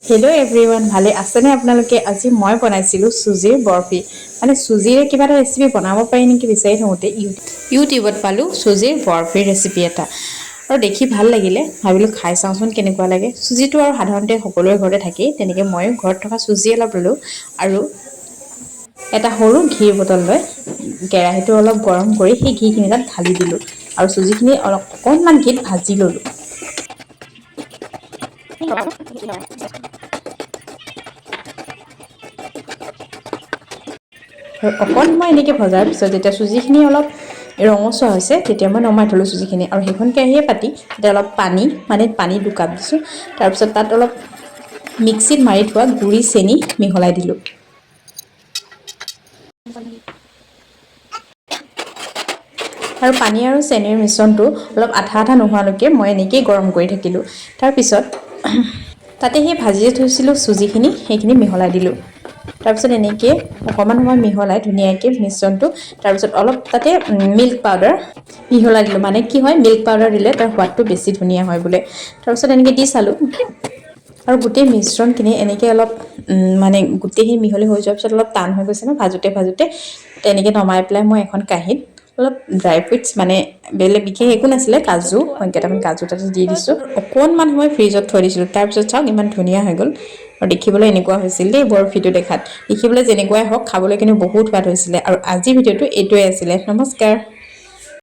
Hello' everyone, ভালে আছেনে আপোনালোকে? আজি মই বনাইছিলোঁ চুজিৰ বৰফি। মানে চুজিৰে কিবা এটা ৰেচিপি বনাব পাৰি নেকি বিচাৰি থাকোঁতে ইউটিউবত পালোঁ চুজিৰ বৰফিৰ ৰেচিপি এটা আৰু দেখি ভাল লাগিলে। ভাবিলোঁ খাই চাওঁচোন কেনেকুৱা লাগে। চুজিটো আৰু সাধাৰণতে সকলোৰে ঘৰতে থাকেই। তেনেকৈ ময়ো ঘৰত থকা চুজি অলপ ল'লোঁ আৰু এটা সৰু ঘিৰ বটল লৈ কেৰাহীটো অলপ গৰম কৰি সেই ঘিখিনি তাত ঢালি দিলোঁ আৰু চুজিখিনি অলপ অকণমান ঘিত ভাজি ল'লোঁ। আৰু অকণ মই এনেকৈ ভজাৰ পিছত যেতিয়া চুজিখিনি অলপ ৰঙচুৱা হৈছে, তেতিয়া মই নমাই থ'লোঁ চুজিখিনি আৰু সেইখন কেৰাহীয়ে পাতি তেতিয়া অলপ পানী, মানে পানী 2 কাপ দিছোঁ। তাৰপিছত তাত অলপ মিক্সিত মাৰি থোৱা গুড়ি চেনি মিহলাই দিলোঁ। আৰু পানী আৰু চেনিৰ মিশ্ৰণটো অলপ আঠা আঠা নোহোৱালৈকে মই এনেকেই গৰম কৰি থাকিলোঁ। তাৰপিছত তাতে সেই ভাজি থৈছিলোঁ চুজিখিনি, সেইখিনি মিহলাই দিলোঁ। তাৰপিছত এনেকৈ অকণমান সময় মিহলাই ধুনীয়াকৈ মিশ্ৰণটো, তাৰপিছত অলপ তাতে মিল্ক পাউডাৰ মিহলাই দিলোঁ। মানে কি হয়, মিল্ক পাউডাৰ দিলে তাৰ সোৱাদটো বেছি ধুনীয়া হয় বোলে। তাৰপিছত এনেকৈ দি চালোঁ আৰু গোটেই মিশ্ৰণখিনি এনেকৈ অলপ মানে গোটেইখিনি মিহলি হৈ যোৱাৰ পিছত অলপ টান হৈ গৈছে ন ভাজোঁতে ভাজোঁতে। তেনেকৈ নমাই পেলাই মই এখন কাঁহীত অলপ ড্ৰাই ফ্ৰুইটছ, মানে বেলেগ বিশেষ একো নাছিলে, কাজু, মই কেইটামান কাজু তাতে দি দিছোঁ। অকণমান সময় ফ্ৰিজত থৈ দিছিলোঁ। তাৰপিছত চাওক, ইমান ধুনীয়া হৈ গ'ল আৰু দেখিবলৈ এনেকুৱা হৈছিল দেই বৰফিটো দেখাত। দেখিবলৈ যেনেকুৱাই হওক, খাবলৈ কিন্তু বহুত সোৱাদ হৈছিলে। আৰু আজিৰ ভিডিঅ'টো এইটোৱে আছিলে। নমস্কাৰ।